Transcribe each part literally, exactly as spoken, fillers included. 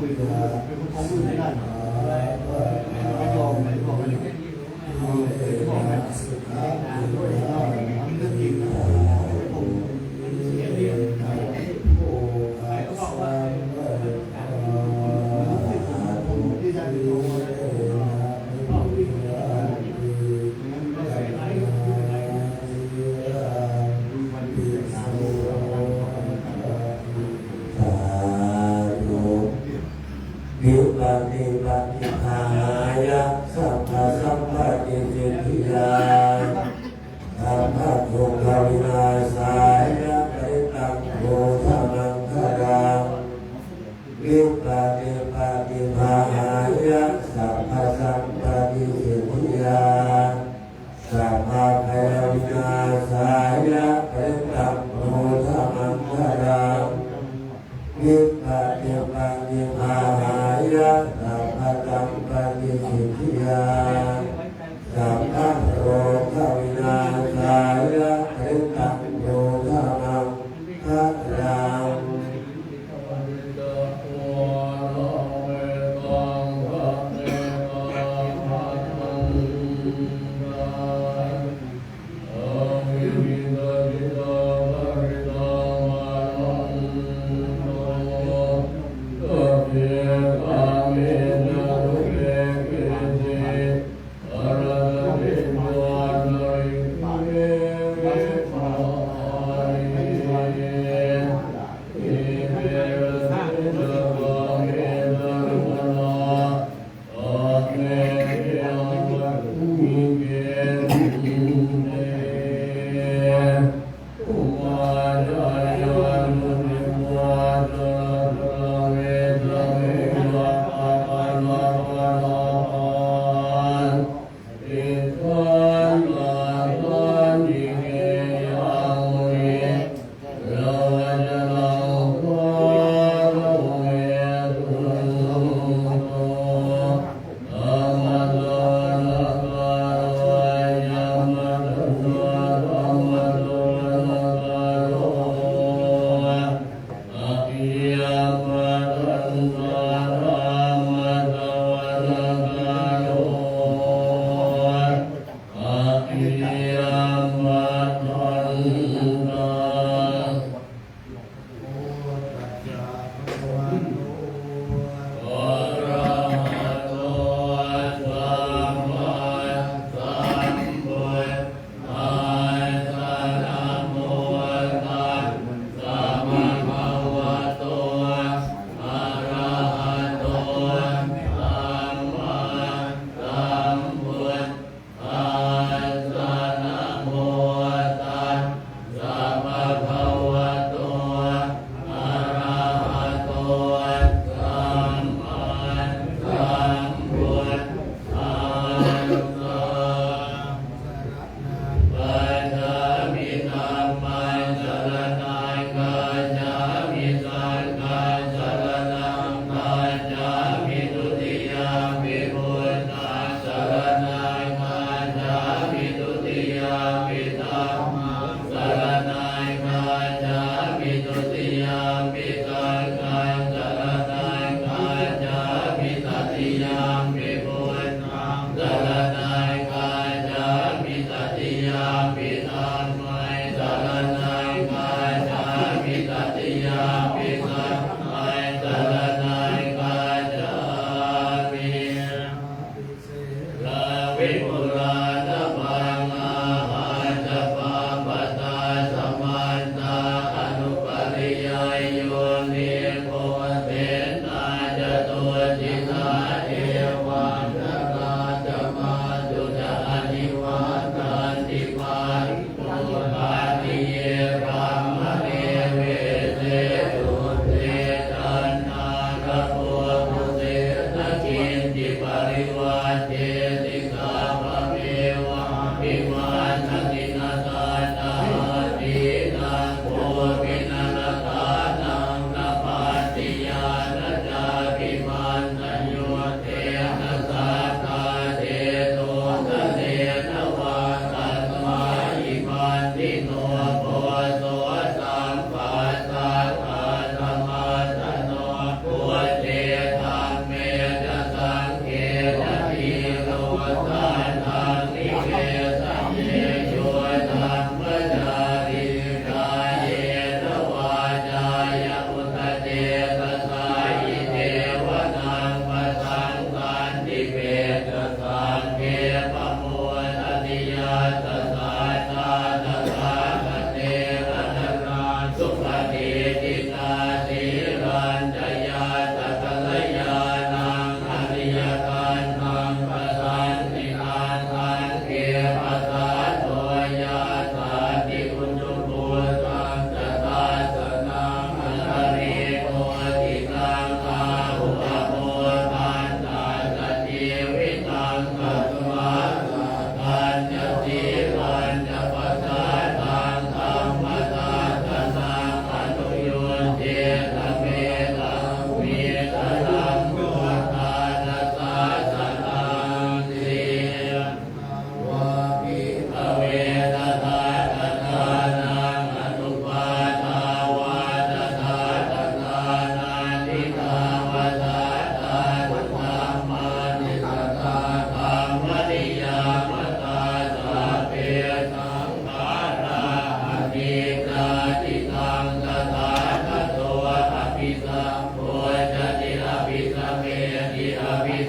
Sādhu. Vipattipaṭibāhāya sabbasampattisiddhiyā sabbadukkhavināsāya parittaṃ brūtha maṅgalaṃ. Vipattipaṭibāhāya sabbasampattisiddhiyā sabbabhayavināsāya parittaṃ brūtha maṅgalaṃ. Vipattipaṭibāhāya sabbasampattisiddhiyā sabbarogavināsāya parittaṃ brūtha maṅgalaṃ.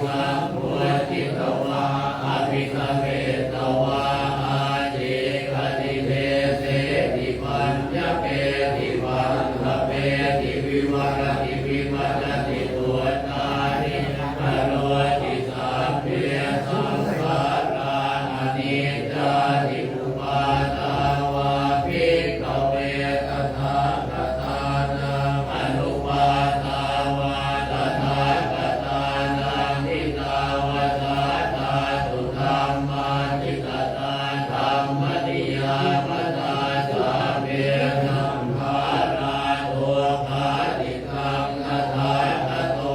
sambujjhitvā abhisametvā ācikkhati deseti paññapeti paṭṭhapeti vivarati vibhajati uttānīkaroti sabbe saṅkhārā aniccāti. Uppādā vā bhikkhave tathāgatānaṃ anuppādā vā tathāgatānaṃ ṭhitāva sā dhātu dhammaṭṭhitatā dhammaniyāmatā sabbe saṅkhārā dukkhāti. Taṃ tathāgato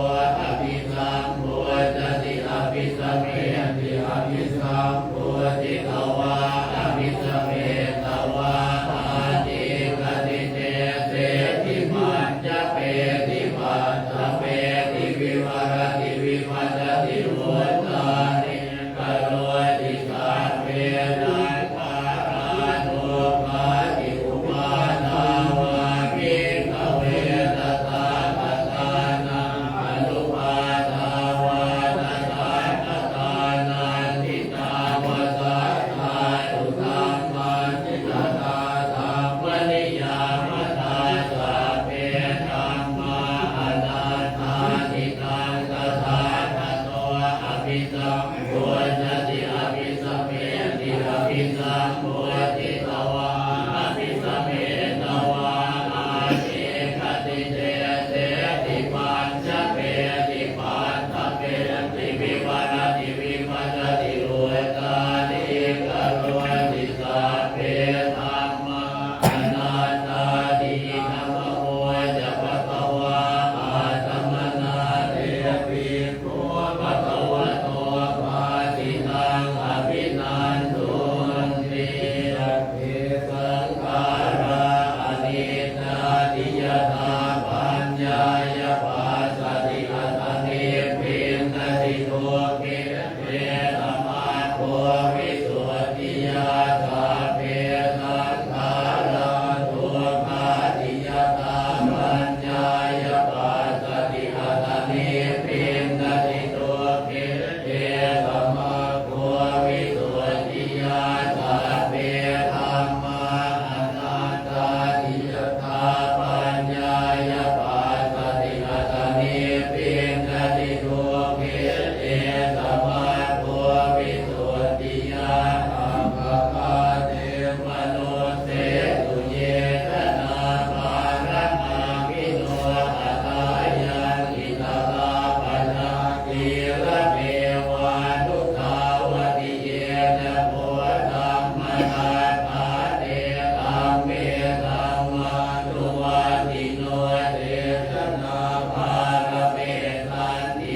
abhisambujjhati abhisameti abhisambujjhitvā abhisametvā ācikkhati deseti paññapeti paṭṭhapeti vivarati vibhajati uttānī karoti sabbe saṅkhārā dukkhāti. Uppādā vā bhikkhave tathāgatānaṃ anuppādā vā tathāgatānaṃ ṭhitāva sā dhātu dhammaṭṭhitatā dhammaniyāmatā sabbe dhammā anattāti. Taṃ tathāgato abhisambujjhati abhisameti abhisambujjhitvā abhisametvā ācikkhati deseti paññapeti paṭṭhapeti vivarati vibhajati uttānīkaroti sabbe dhammā anattāti. Idamavoca bhagavā. Attamanā te bhikkhū bhagavato bhāsitaṃ abhinandunti. Sabbe saṅkhārā aniccāti. Yadā paññāya passati asanibbhinnati dukkhite samaggo visuddhiyā sabbe saṅkhārā dukkhāti. Yadā paññāya passati asanibbhinnati dukkhite samaggo visuddhiyā sabbe dhammā anattāti. Yadā paññāya passati asanibbhinnati dukkhite samaggo visuddhiyā sabbapāṇī manussesu ye janā pāramābhino athāyaṃ hitāya paja sīlameva nusāvati. Ye ca kho dhammacakkā te dhamme dhammānuvattino te janā pāramessanti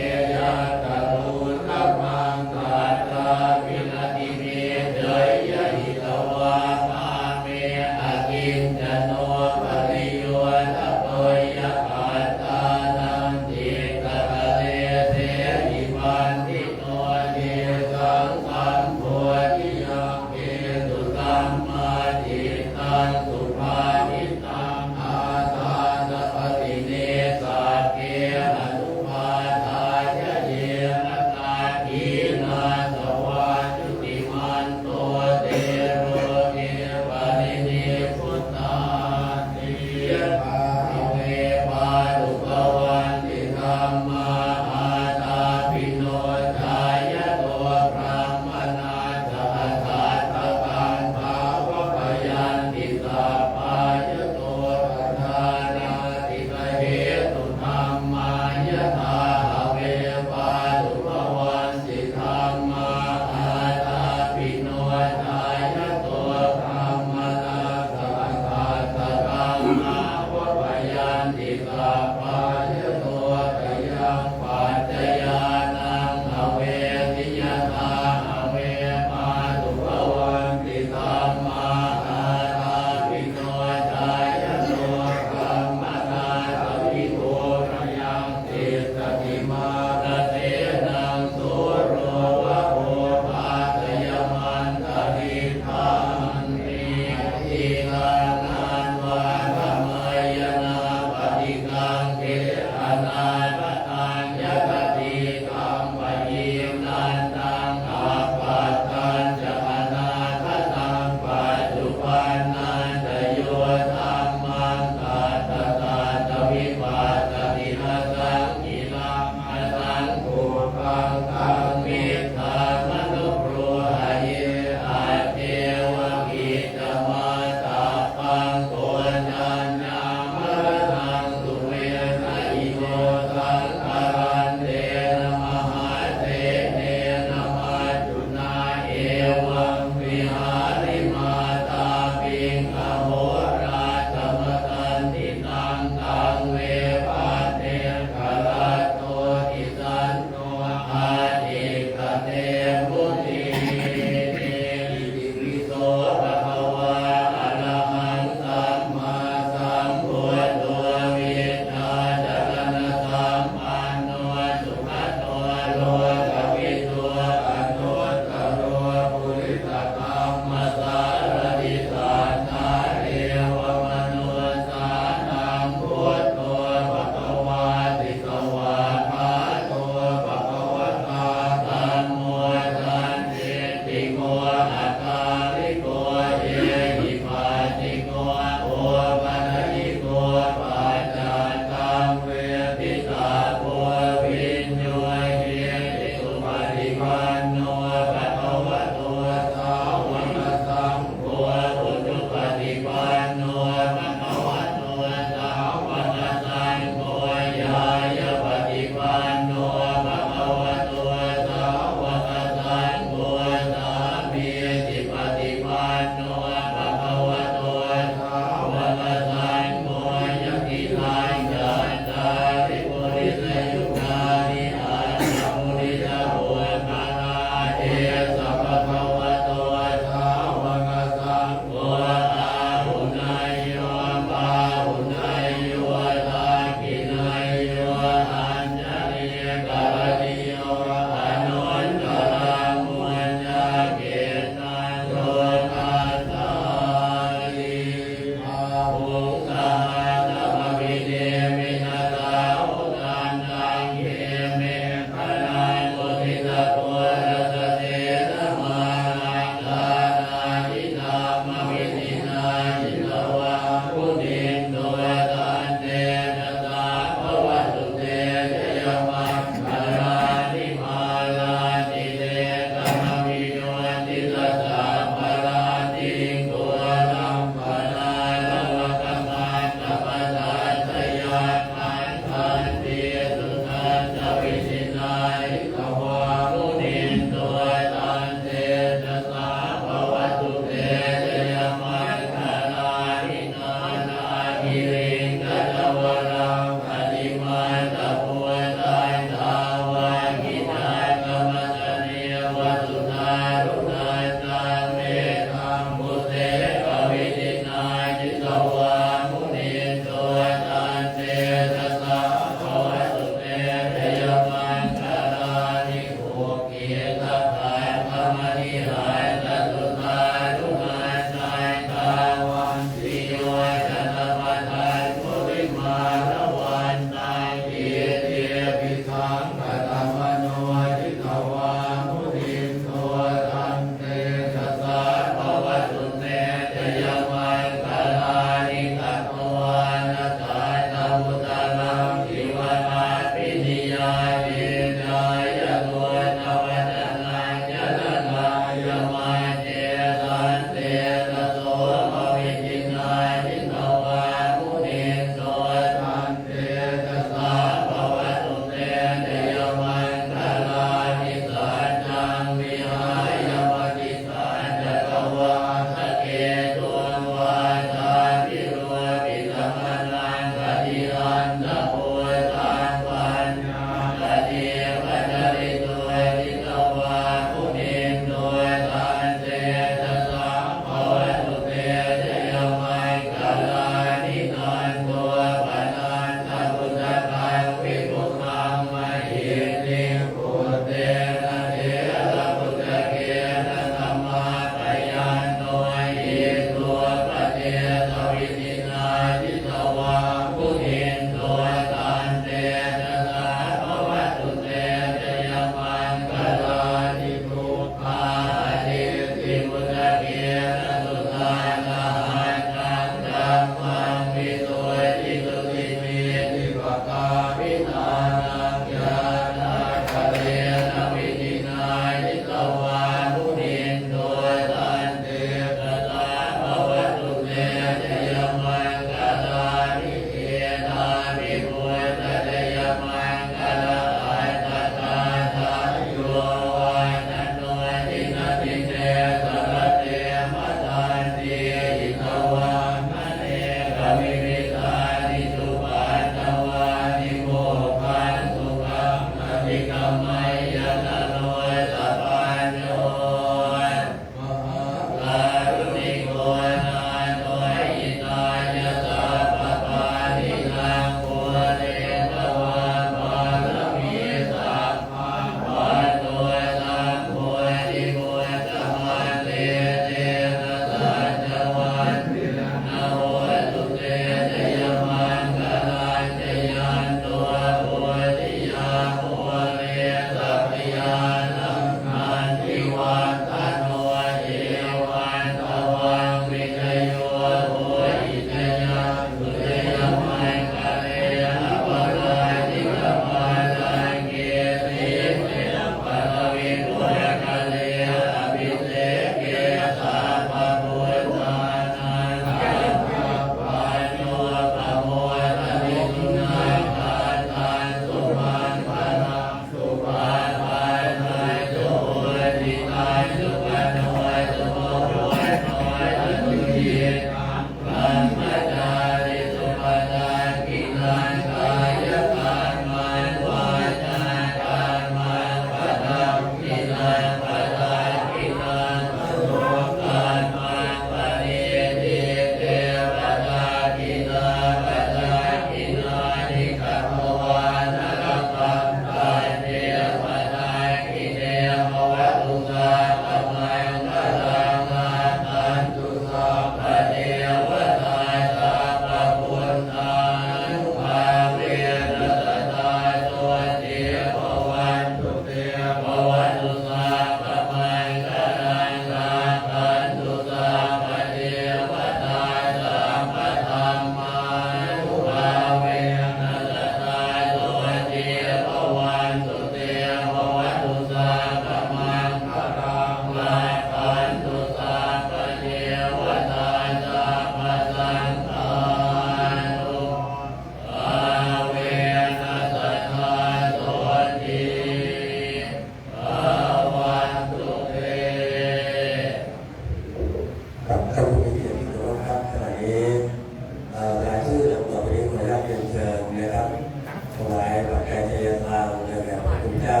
เดินแบบพระคุณเจ้า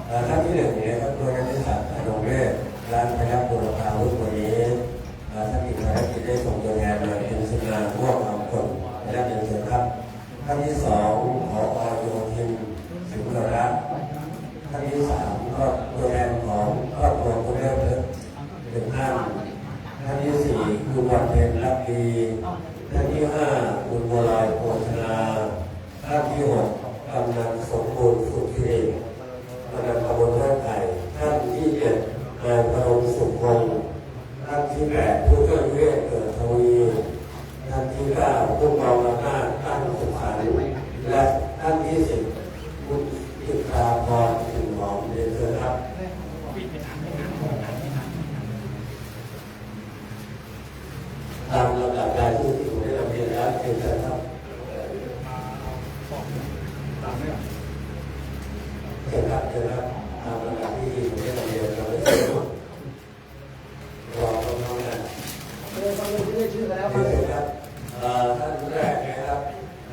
เอ่อ ท่านที่หนึ่งเนี่ยครับ คุณอนิสสัก อนงเวช ร้านพยัคฆ์บุรพาวุฒิ วันนี้ เอ่อ ท่านมีภารกิจได้ส่งตัวแทนมาเป็นทีมงานร่วมสองคน ขออนุญาตเรียนเชิญครับ ท่านที่สอง ผอ.โยธิน สิงหรัตน์ ท่านที่สาม ก็ตัวแทนของครอบครัวคุณแม่เพชร หนึ่งท่าน ท่านที่สี่ คุณวันเพ็ญ รักดี ท่านที่ห้า คุณบัวลอย โภชนา ท่านที่หก กำนันสมบูรณ์ สุขสิริ กำนันตำบลห้วยไผ่ ท่านที่เจ็ด นายพนม สุขพงษ์ ท่านที่แปด ผู้ช่วยวิเวก เกิดทวี ท่านที่เก้า ผู้กองอำนาจ ตั้งสุขสันต์ และท่านที่สิบ คุณจิตราพร กลิ่นหอม เรียนเชิญครับ ตามลำดับรายชื่อที่ผมได้นำเรียนแล้ว เชิญครับ เชิญครับ เชิญครับ ตามลำดับที่ผมได้นำเรียนแล้ว รอน้องๆนะ เออ ฟังดูที่เรียกชื่อกันแล้ว เชิญครับ เอ่อ ท่านแรกนะครับ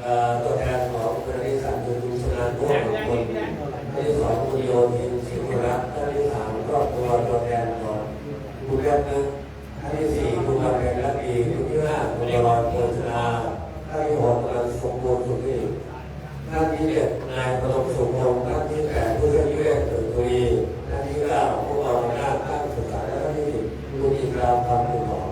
เอ่อ ตัวแทนของคุณอนิสสัก คุณสุนันท์ ม่วงมงคล ท่านที่สอง คุณโยธิน สิงห์รัตน์ ท่านที่สาม ครอบครัว ตัวแทนของคุณแก๊ปนะ ท่านที่สี่ คุณวันเพ็ญ รักดี ท่านที่ห้า คุณบัวลอย โภชนา ท่านที่หก กำนันสมบูรณ์ สุขสิริ ท่านที่เจ็ด นายพนม สุขพงษ์ ท่านที่แปด ผู้ช่วยวิเวก เกิดทวี ท่านที่เก้า ผู้กองอำนาจ ตั้งสุขสันต์ และท่านที่สิบ คุณจิตราพร กลิ่นหอม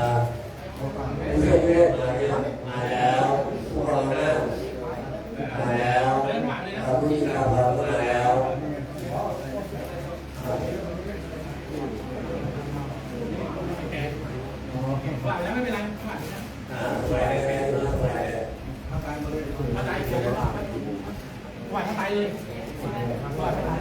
ผู้ช่วยวิเวกมาแล้ว ผู้กองอำนาจมาแล้ว เอ่อ ผู้จิตราพรก็มาแล้ว ไหวแล้วไม่เป็นไร ไหวแล้วไม่เป็นไร ไหวแล้ว ไหวทั้งไปเลย ไหวทั้งไป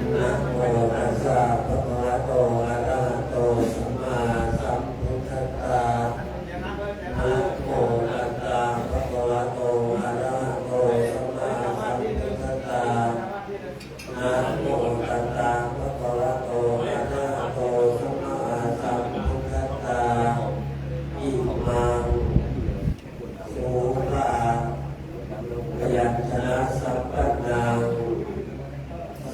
Namo tassa bhagavato arahato sammāsambuddhassa. Namo tassa bhagavato arahato sammāsambuddhassa. Namo tassa bhagavato arahato sammāsambuddhassa. Imaṃ sūpabyañjanasampannaṃ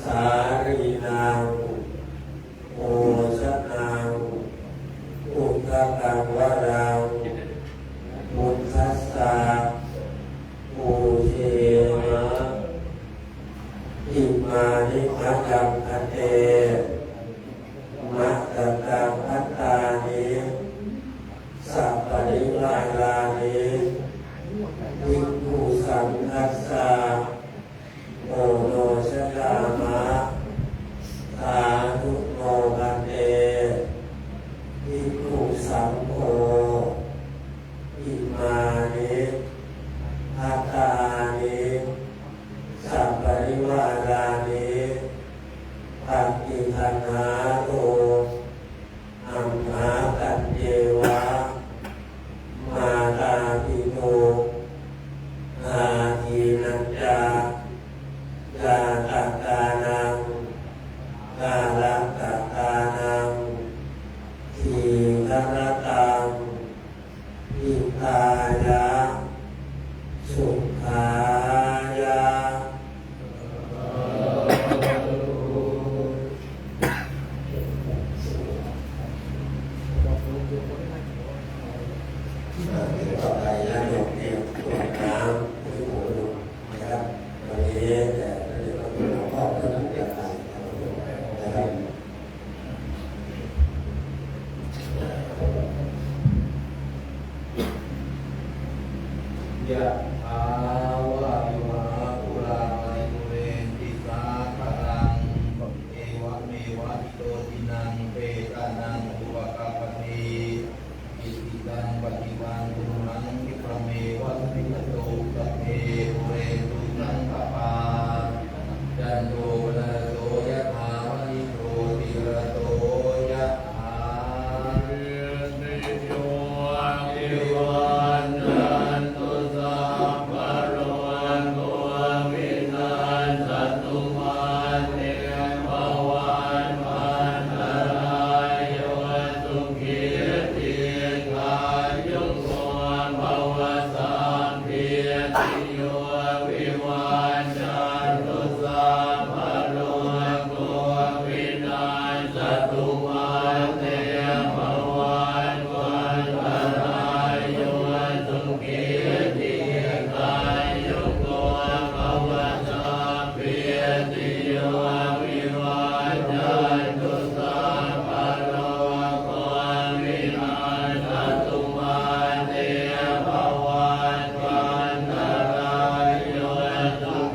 sālīnaṃ bhojanaṃ udakaṃ varaṃ buddhassa pūjema. Imāni mayaṃ bhante matthakabhandhāni saparivārāni bhikkhusaṅghassa oṇojayāma. Sādhu no bhante bhikkhusaṅgho imāni bhattāni saparivārāni paṭiggaṇhātu. Amhā kañceva mātāpitu ādīnañca ñātakānaṃ kālakatānaṃ dīgharattaṃ hitāya sukhāya. ต่อไปญาติโยมเตรียมขวดน้ำที่หัวลุงนะครับ วันนี้แจกนักเรียนหลวงพ่อเท่านั้นเดียวกันนะครับ Yathā vārivahā pūrā paripūrenti sāgaraṃ, evameva ito dinnaṃ petānaṃ upakappati. Icchitaṃ patthitaṃ tumhaṃ khippameva samijjhatu, sabbe pūrentu saṅkappā, cando paṇṇaraso yathā, maṇi jotiraso yathā. Sabbītiyo vivajjantu, sabbarogo vinassatu, mā te bhavatvantarāyo, sukhī dīghāyuko bhava. Sabbītiyo vivajjantu, sabbarogo vinassatu, mā te bhavatvantarāyo, sukhī dīghāyuko bhava. Sabbītiyo vivajjantu, sabbarogo vinassatu, mā te bhavatvantarāyo, sukhī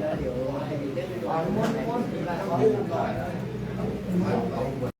แล้วเดี๋ยวให้เล่นไปดู